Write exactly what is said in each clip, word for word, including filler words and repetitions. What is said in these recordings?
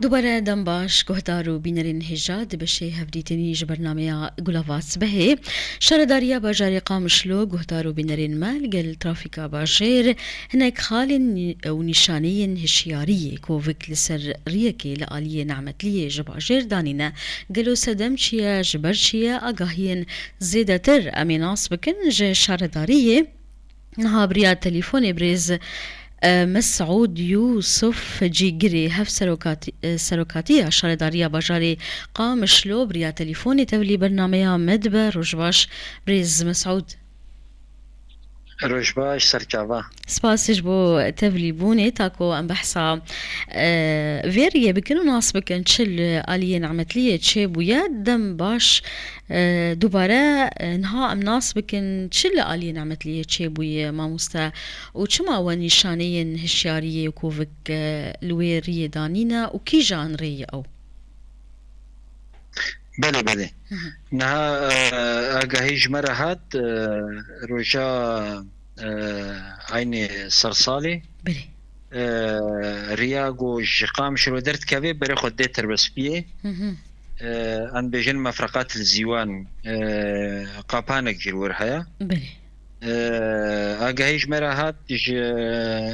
Were dem baş, guhdar û bînerên hêja di beşê hevdîtinî ji bernameya Gulava Sibehê. Şaredariya bajarê Qamişlo, guhdar û bînerên me li gel trafîka bajêr hinek xalên nî-, û nîşaneyên hişyariyê Covid li ser riyekê li aliyê Nehmetliyê ji bajêr danîne. Gelo sedem çi ye, ji ber çi ye, agahiyên zêdetir em ê nas bikin ji şaredariyê. Niha bi riya telîfonê birêz, e, Mesûd Yûsif Cîgirê, hevserokatî-, e, serokatiya şaredariya bajarê Qamişlo bi riya telîfonê tevlî bernameya me dibe. Roj baş, birêz Mesûd. Roj baş, serçava. Spas ji bo tevlîbûnê. Ta ku em behsa, e, vê riyê bikin û nas bikin çi li aliyê Nehmetliyê çêbûye, dem baş, e, dubare, e, niha em nas bikin çi li aliyê Nehmetliyê çêbûye, mamoste, û çima we nîşaneyên hişyariyê û kovik, e, li wê riyê danîne û kîjan rê ye ew? Belê, belê. Hı hı. Niha, e, agahî ji me re hat, e, roja, e, eynê sersalê. Belê. E, riya ku ji Qamişlo derdikeve, berê xwe dê Tirbespiyê. Hı hı. E, em bêjin mefreqat li Zîwan, e, qapanek ji wir heye. Belê. E, agahî ji me re hat ji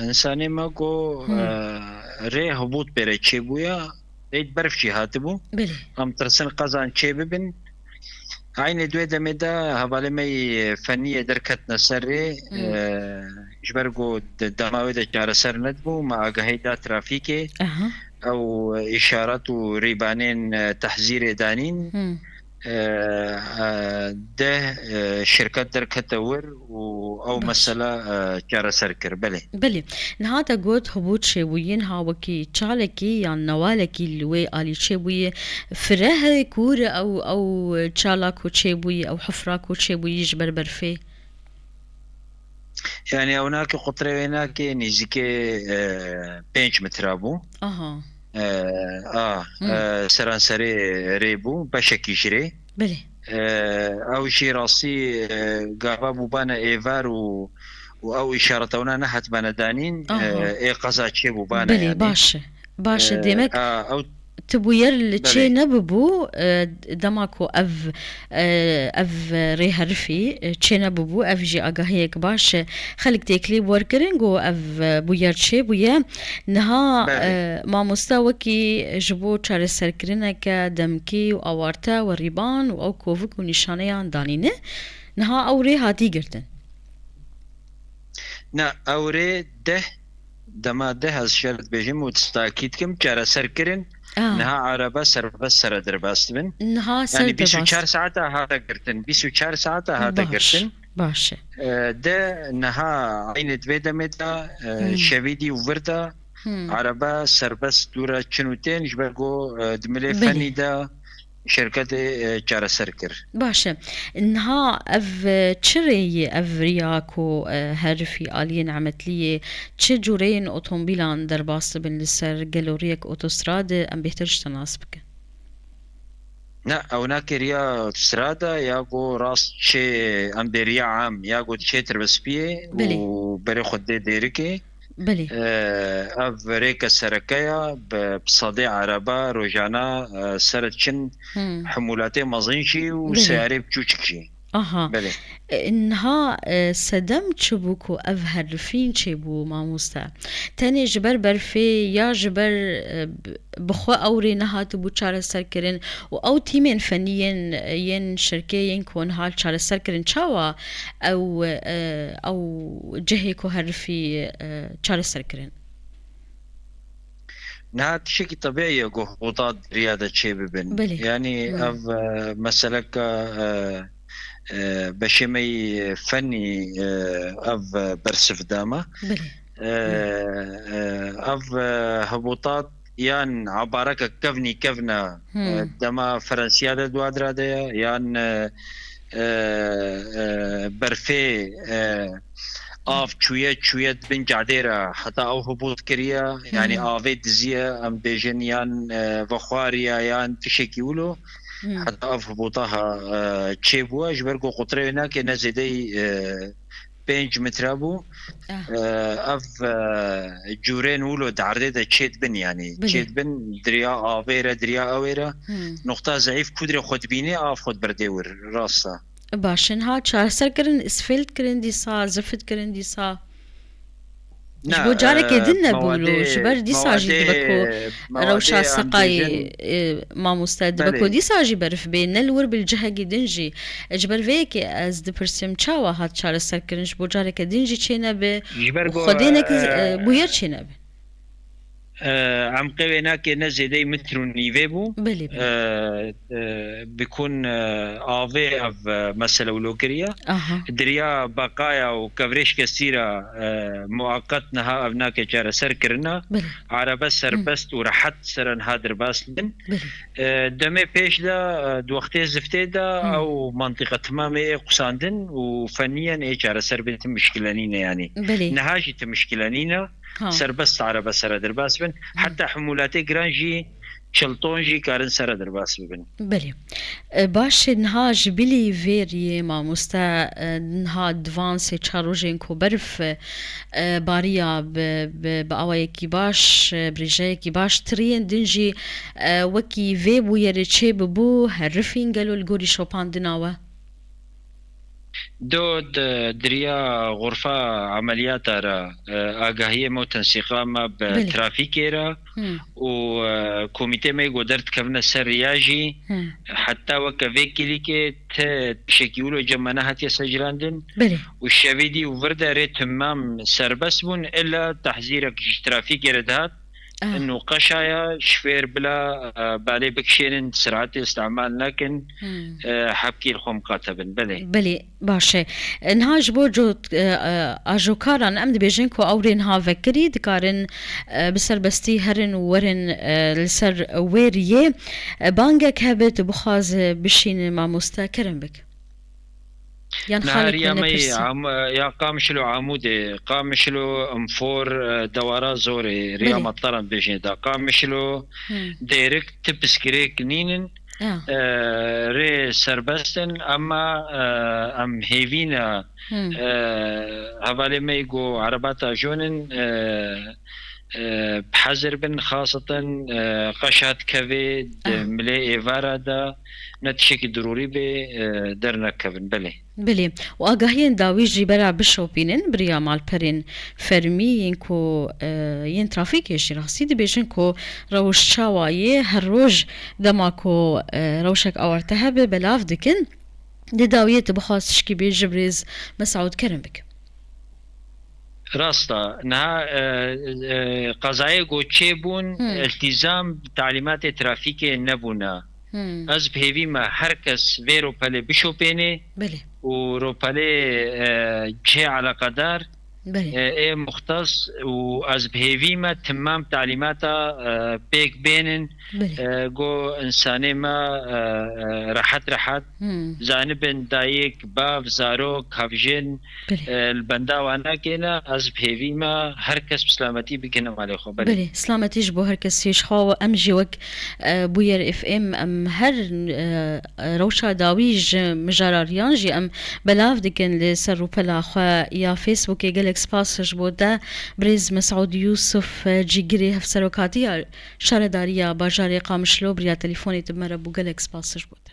însanê me ku, Hı. e, rê hibût pê re çêbûye. Êd berf jî hatibû. Belê. Em tirsin qezan çê bibin. Eynê di wê demê de hevalê me yê feniyê derketine ser rê, Hmm. e, ji ber ku di dema wê de çareser nedibû, me agahî da trafîkê. Aha. Ew îşaret û rîbanên, e, tehzîrê danîn. Hmm. E, e, deh, e, şirket derkete wir û ew Baş. mesela, e, çareser kir. Belê. Belê. Niha te got hibût çêbûyî, niha wekî çalekî yan newalekî li wê alî çêbûyî, fireh e, kûr e ew, ew çala ku çêbûyî, ew hifra ku çêbûyî ji ber berfê? Yani ew nake, qutrê wê nake nêzîkê, e, pênc metre bû. Aha. E, a, Hmm. e, seranserê rê bû, beşekî ji rê. Belê. E, ew jî rastî, e, gava bûbane êvar û, û ew îşaretewna nehatibane danîn, Aha. e, ê qeza çê bûbane Belê, yani. baş e. Baş e, E, demek a, ew tu bûyer li çê Belê. nebibû, e, dema ku ev, e, ev rêherifî, e, çê nebibû, ev jî agahiyek baş e. Xelk têkilî bi wer kirin ku ev, e, bûyer çê bûye. Niha, Belê. e, mamoste wekî ji bo çareserkirineke demkî û awarte we rîban û ew kovik û nîşaneyan danîne. Niha ew rê hatî girtin. Na, ew rê deh, dema deh ez şer dibêjim û takîd kim, çareser kirin. Ah. Niha araba serbest sere derbas dibin. Niha Yani bîst û çar serbest. saeta hate girtin. Bîst û çar saeta hate Baş, girtin. baş e. E, de niha eynê di vê demê de, e, Hmm. şevîdî û vir de Hmm. araba serbest dûra çin û tên ji ber ku, e, di milê Belê. fenî de şirketê, e, çareser kir. Baş e. Niha ev, e, çi rê ye ev riya ku, e, herifî aliyê Nehmetliyê çi cûreyên otomobîlan derbas dibin li ser gelo riyek otostrade, em bêhtir ji te nas bikin. Ne, ew nake riya strada ya ku rast çê em bê riya am ya ku diçê Tirbespiyê û Belê. berê xwe dê Dêrikê. Belê. E, ev rêke sereke ya, bi, bi sedê ereba rojana, e, seret çin Hmm. hemûlatê mezin jî û Belê. seyarê biçûçik jî. Aha. Belê. E, niha, e, sedem çi bû ku ev herifîn çêbû, mamoste? Tenê ji ber berfê ya ji ber, e, b-, bi xwe ew rê nehatibû çareserkirin û ew tîmên fenî yên, yên şirkê yên ku niha çareser kirin, çawa ew, e, ew cihê ku herifî, e, çareser kirin? Niha tiştekî tebî ye ku hûta di riya de çê bibin. Belê. Yanî Hmm. ev, e, meseleke, e, e, beşê me yî fenî, e, ev, e, bersiv dama. Belê. E, Hmm. e, ev, e, hibûtat yan ebareke kevnî kevna, Hmm. e, dema Ferensiya de di wadira de ye, yan, e, e, e, berfê, e, av çûye, çûye di bin cadê re, heta ew hibût kiriye, yanî Hmm. avê diziye, em bêjin, yan, e, vexwariye, yan tiştekî wilo, Hmm. heta ev hibûta ha, e, çêbûye, ji ber ku qutrê wê nake ne zêdeyî, e, pênc metre bû. Ah. E, ev, e, cûrên wilo di erdê de çêdibin, yanî Bilê. Çêdibin, diriya avê re, diriya ewê re. Hmm. Noqta zeîf ku dirê xwe dibînê, av xwe dibirdê wir, rast e. Baş e, niha çareser kirin, îsfêl kirin dîsa, zift kirin dîsa. Ji Ne, bo carekê e, din nebûn û mewade-, ji ber dîsa jî dibe ku mewade-, mewade rewşa em seqayê, dibêjin e, mamoste dibe ku Belê. Dîsa jî berf bê, ne li wir bi li cihekî din jî. E, ji ber vê yekê ez dipirsim, çawa hat çareserkirin, ji bo careke din jî çênebe Ji ber û ku, xwedê nek, e, e, bûyer çênebe? E, em qewê nake ne zêdeyî metr û nîvê bû. Belê, belê. E, e, bikun, e, avê ev, e, mesele wilo kiriye. Aha. Diriya beqaya û kevrêşke sîra, e, muaqqet niha ev nake çareser kirina. Belê. Arebe Hı. serbest û rehet sere niha derbas bin. Belê. E, demê pêş de, e, di wextê ziftê de Hı. ew mantîqa timamê ê qusandin û feniyen ê çareser bin, tim mişkile nîne yanî. Belê. Niha jî tim mişkile nîne. Ha. Serbest arebe sere derbas bin. Hı. Heta hemûlatê giran jî çil ton jî karin sere derbas bibin. Belê. E, baş e, niha ji bilî vê riyê mamoste, e, niha di van sê çar rojên ku berf, e, bariya bi, bi, bi awayekî baş, e, bi rêjeyekî baş, tiriyên din jî, e, wekî vê bûyerê çê bibû, herifîn gelo li gorî şopandina we? Do di diriya xurfa emeliyata re, e, agahiyê me û tensîqa me bi Belê. Trafîkê re Hmm. û, e, komîtê me yê ku derdikevine ser riya jî Hmm. heta weke vê kilîkê ti tişekî wilo cem me nehatiye secirandin Belê. Û şevî dî û vir de rê timam serbest bûn, illa tehzîrek ji trafîkê re dihat. Ah. Ino qeşaya şfêr bila, e, balê bikişênin, siratê îstemal nekin, Hmm. e, hepkî li xwe miqate bin. Belê. Belê, baş e. E, niha ji bo cot-, e, e, ajokaran em dibêjin ku ew rê niha vekirî dikarin, e, bi serbestî herin û werin, e, li ser wê riyê. E, bangek hebe tu bixwaze bişîne mamoste, kerem bik. Yan Niha xalek riya me me yê nepirsî. Am-, ya Qamişlo Amûdê, Qamişlo Mfor, e, dewara zorê, riya Belê. Matlaran dibêjin da. Qamişlo Hmm. Dêrik ti piskirêk nînin, Ya. e, rê serbest in, ema, e, em hêvî ne, Hmm. e, hevalê me yê ku erebata jonin, e, e, bi hezir bin, xaseten, e, qeşa dikevê di Ah. milê êvara de, ne tiştekî dirûrî bê, e, dernekevin. Belê. Belê. Û agahiyên dawî jî bera bişopînin, bi riya malperên fermî yên ku, e, yên trafîkê jî rastî dibêjin ku rewş çawa ye, her roj dema ku, e, rewşek awarte hebe belav dikin. Di dawiyê tu bixwaz tişkî bêjî birêz Mesaûd, kerem bik. Rast e. Niha, e, e, qezayê ku çêbûn, Hmm. iltîzam bi talîmatê trafîkê nebûne. Hmm. Ez bi hêvî me her kes vê ropelê bişopênê Belê. Û ropelê, e, cihê eleqedar, Belê. e, ê muxtes û ez bi hêvî me timam talîmata, e, pêk bênin, Belê. e, go insanê me, e, e, rehet rehet Hmm. zanibin dayik, bav, zarok, hevjin, Belê. e, li benda wan nekêne, ez bi hêvî me her kes bi silametî bigihine malê xwe. Belê. Belê, silametî ji bo her kesî ji xwe û em jî wek, e, Bûyer F M, em her, e, rewşa dawî ji mijarariyan jî em belav dikin li ser rûpela xwe ya Facebookê. Gelek spas ji bo te, birêz Mesaûd Yûsif, e, Cîgirê Hevserokatiya Şaredariya Bajarê Qamişlo, bi riya telefonê tu bi me re bû. Gelek spas ji bo te.